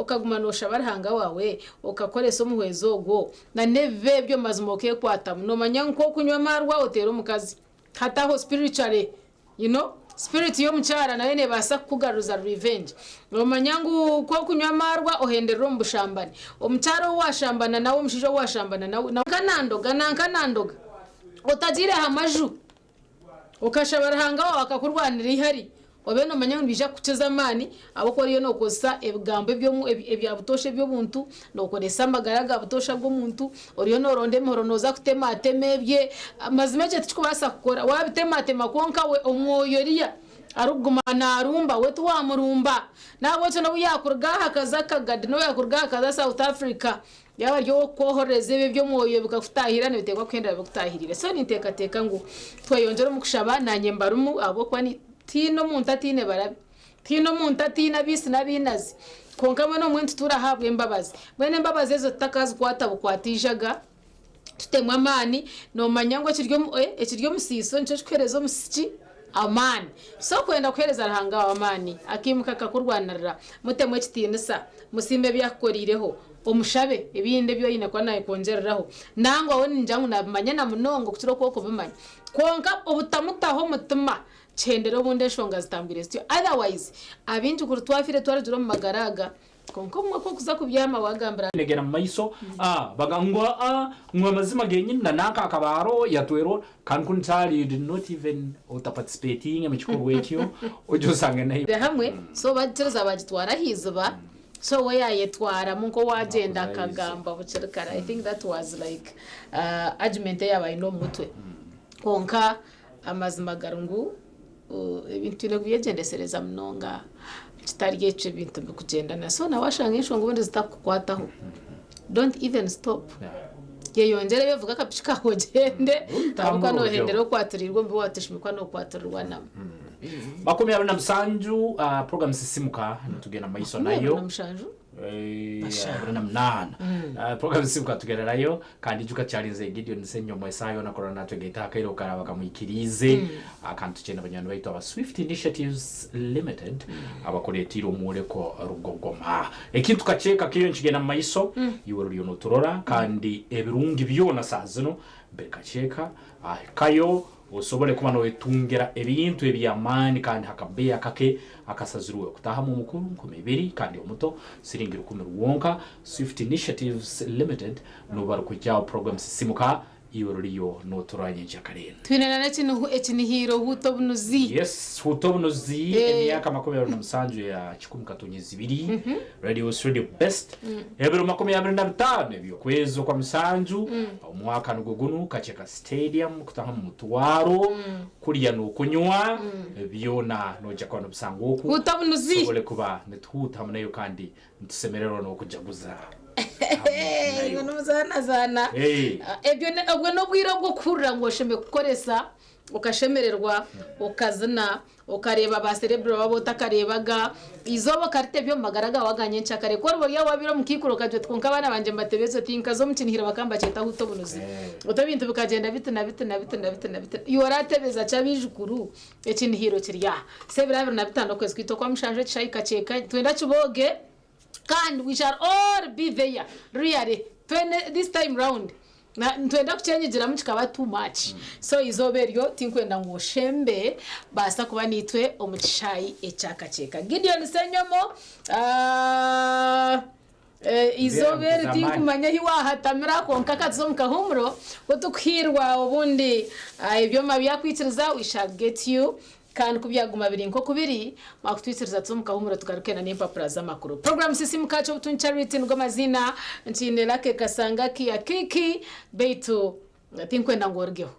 Okaguma nooshaba Ruhanga waawe, okakoresa omuhwezi ogwo, na n'ebibi ebyo mazima okeekwatamu. Noomanya ngu nk'okunywa amaarwa oteera omukazi. Hati aho spiritually, you know, spirit y'omukyara nayo neebaasa kukugaruza revenge. Noomanya ngu ku okunywa amaarwa ohenderera omu bushambani. Omukyara ou waashambana nawe, omushaija ou waashambana nawe, nanka nandoga, nanka nandoga. Otagiire aha maju. Okashaba Ruhanga waawe akakurwanira eihari, obe noomanya ngu nibiija kukukiza amaani ahabw'okuba oriyo nookozesa ebigambo ebya butoosha eby'obuntu, nookoresa amagara aga butoosha ag'omuntu, oriyo nooronda emihoro nooza kutematema ebye. Mazima ekyo tikikubaasa kukora. Waabitematema kwonka we omwoyo oriya arikuguma naarumba, we tiwaamurumba. N'ahabw'ekyo n'obu yaakuruga aha akaza Kagadi, n'obu yaakuruga aha akaza South Africa, Yaaba ari ow'okukwohorereza ebyo eby'omwoyo bikakutaahirira, nibiteekwa kuhendera bikutaahiriire. So ninteekateeka ngu tweyongyere omu kushaba, naanye mbarimu ahabw'okuba ni tihaine omuntu ataine barabe, tihaine omuntu ataine abaitsi n'abainazi. Kwonka mbwenu obumwe nitutuuraho ahabw'embabazi. Mbwenu embabazi ezo tutakazikwata bukwata eijaga, tutemu amaani, noomanya ngu ekiri omu ekiri omu siiso nikyo kikuheereza omusiki amaani. So kwenda kuheereza Ruhanga waawe amaani, akaimuka akakurwanirira, mutemu ekitiinisa, musiime ebi akukoriireho, Omushabe ebindi ebi oine kuba naayekwongyereraho. Nangwa we ningira ngu naabimanya na munonga okukira oku orikubimanya. Kwonka obutamutaho omutima kihendera obundi enshonga zitambwire zityo. Otherwise, abaingi kuri twafiire twarugire omu magara aga, kwonka obumwe ku orikuza kubyama waagambira. Negera mu maiso ah baga ngu ah ngu amazima genyini na nanka akaba aroho yatwera kandi kunu kyari you did not even ota participatinge mu kikorwa ekyo ogye osange naiwe. Hamwe so bagikiriza bagitwara aha iziba. So we yayetwaramu nk'owagyenda akagamba bukiri kare. I think that was like argument eyaaba aine omu mutwe. Kwonka amazima gari ngu ebintu twine kubyegyendesereza munonga kitari ekyo ebintu bikugyendana. So na washanga enshonga obundi zitakukukwataho, don't even stop. Yeyongyereyo ovuge akapiki kaawe ogyende ahabw'okuba nohendera okwatirirwa omu bi waateshumi kuba nokwatirirwa nabo. 27 program sisimuka nitugenda mumaiso nayo 27? 28 program sisimuka tugenda nayo kandi ijuka kyarinze Gideon Ssenyomo esaaha yoona kurora natwegaita aha kaire okaraba kamwikiriize kandi tukyenda banywani baitu aba Swift Initiatives Limited abakureetiire omworeko rugogoma ekintu kakye kakiriyo nikigenda mumaiso iwe ruriyo noturora kandi ebirungi byona saaha zinu biri kakyeka ahikayo Osobole kuba noyetungira ebintu eby'amaani kandi ha kabeeyi akake akasazirwe. Okutaahamu omukuru 2000 kandi omuto siringi rukumi rwonka. Swift Initiatives Limited nubo barukuhikyaho program Sisimuka Iwe Ruriyo Noturora Nyenkyakare Enu. Twine na n'ekinihiiro Huuta Obunuzi. Yes, Huuta Obunuzi, emyaka 27 eya kikumi katonyezi ibiri, Radio West Radio Best, ebiro 25 eby'okwezi okwa musanju, omwaka nugwo gunu, Kakyeka Stadium kutaho omu mutwaro, kurya n'okunywa byona noija kuba nobisanga oku Huuta obunuzi. tusobole kuba nituhuuta hamu nayo kandi nitusemererwa n'okujaguza hamu Iwe nayo. n'omuzaanazaana. Hey. Ebyo ni- obwo n'obwire obw'okuhurira ngu oshemereire kukoresa okashemererwa, okazina, Okareeba ba serebura abu otakareebaga, eizooba okaritebya omu magara gaawe aga nyenkyakare. Ku oriba ori aho wabiire omu kaikuro okagira oti kwonka abaana bangye mbatebeze oti nkaza omu kinihiro bakaba nibakyeta huuta obunuzi. Oti ebintu bikagyenda biti na biti na biti na biti na biti. Iwe oratebeza ki abaijukuru? Ekinihiro kiri aha. So ebiro 25 okwezi kwaitu okwa mushanju ekishaayi kakyeka nitwenda kibooge kandi we shall all be there really twena this time round. Nitwenda kukyenyigiramu kikaba too much so eizooba eryo tinkwenda ngu oshembe baasa kuba naitwe omu kishaayi ekya Kakyeka. Gideon Ssenyomo eizooba eri tinkumanya ahi waahatamira kwonka ka tuze omu kahuumuro ku tukuhiirwa obundi ebyoma byakwikiriza we shall get you Kandi ku byaguma biri nk'oku biri, mwakutwikiriza tuze omu kahuumuro tugaruke na n'empapura z'amakuru. Puroguraamu Sisiimuka Ky'obutungi Charity nigo maziina, nkiine Lucky Kasanga Kia Kiki, beitu tinkwenda ngu orugeho.